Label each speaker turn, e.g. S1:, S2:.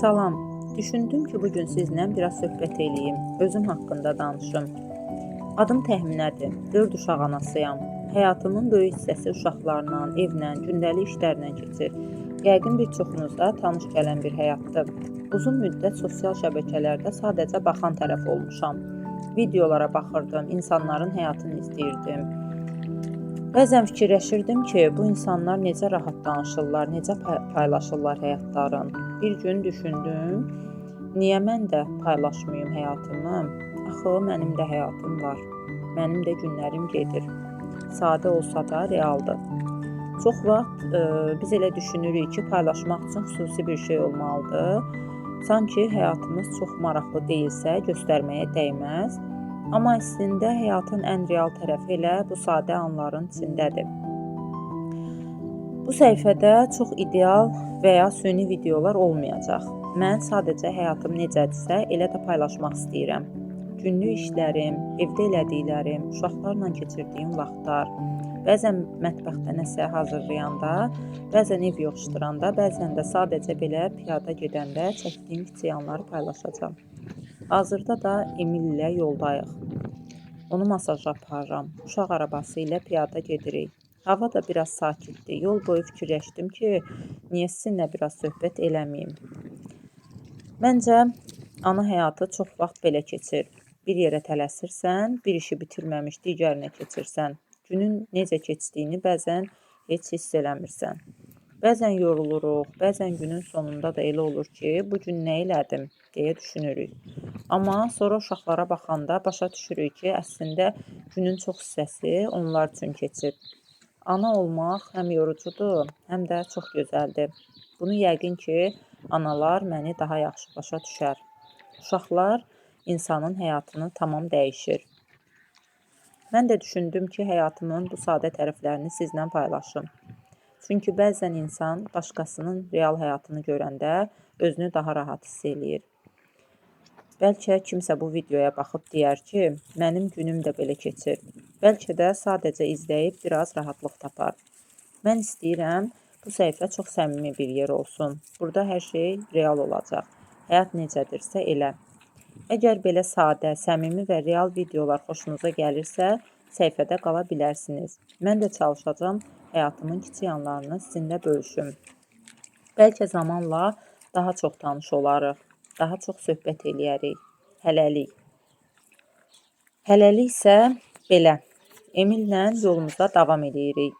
S1: Salam. Düşündüm ki, bu gün sizlə biraz söhbət eləyim, özüm haqqında danışım. Adım Təxminədir. 4 uşaq anasıyam. Həyatımın böyük hissəsi uşaqlarla, evlə, gündəlik işlərlə keçir. Yəqin bir çoxunuza tanış gələn bir həyatdır. Uzun müddət sosial şəbəkələrdə sadəcə baxan tərəf olmuşam. Videolara baxırdım, insanların həyatını izləyirdim. Bəzən fikirləşirdim ki, bu insanlar necə rahat danışırlar, necə paylaşırlar həyatlarını. Bir gün düşündüm, niyə mən də paylaşmayım həyatımı? Axı mənim də həyatım var. Mənim də günlərim gedir. Sadə olsa da realdır. Çox vaxt biz elə düşünürük ki, paylaşmaq üçün xüsusi bir şey olmalıdır. Sanki həyatımız çox maraqlı deyilsə, göstərməyə dəyməz. Amma əslində həyatın ən real tərəfi elə bu sadə anların içindədir. Bu səhifədə çox ideal və ya süni videolar olmayacaq. Mən sadəcə həyatım necədirsə, elə də paylaşmaq istəyirəm. Günlük işlərim, evdə elədiklərim, uşaqlarla keçirdiyim vaxtlar, bəzən mətbəxdə nəsə hazırlayanda, bəzən ev yığışdıranda, bəzən də sadəcə belə piyada gedəndə çəkdiyim kiçik anları paylaşacağam. Hazırda da Emil ilə yoldayıq. Onu masaja aparıram. Uşaq arabası ilə piyada gedirik. Hava da biraz sakitdir. Yol boyu fikirləşdim ki, niyə sizinlə biraz söhbət eləməyim. Məncə ana həyatı çox vaxt belə keçir. Bir yerə tələsirsən, bir işi bitirməmiş digərinə keçirsən. Günün necə keçdiyini bəzən heç hiss eləmirsən. Bəzən yoruluruq, bəzən günün sonunda da elə olur ki, bu gün nə elədim deyə düşünürük. Amma sonra uşaqlara baxanda başa düşürük ki, əslində günün çox hissəsi onlar üçün keçir. Ana olmaq həm yorucudur, həm də çox gözəldir. Bunu yəqin ki, analar məni daha yaxşı başa düşər. Uşaqlar insanın həyatını tamam dəyişir. Mən də düşündüm ki, həyatımın bu sadə tərəflərini sizlə paylaşım. Çünki bəzən insan başqasının real həyatını görəndə özünü daha rahat hiss eləyir. Bəlkə kimsə bu videoya baxıb deyər ki, mənim günüm də belə keçir. Bəlkə də sadəcə izləyib biraz rahatlıq tapar. Mən istəyirəm bu səhifə çox səmimi bir yer olsun. Burada hər şey real olacaq. Həyat necədirsə elə. Əgər belə sadə, səmimi və real videolar xoşunuza gəlirsə, səhifədə qala bilərsiniz. Mən də çalışacağam həyatımın kiçik anlarını sizinlə bölüşüm. Bəlkə zamanla daha çox tanış olarıq, daha çox söhbət eləyərik. Hələlik. Hələlik isə belə. Emillə yolumuza davam eləyirik.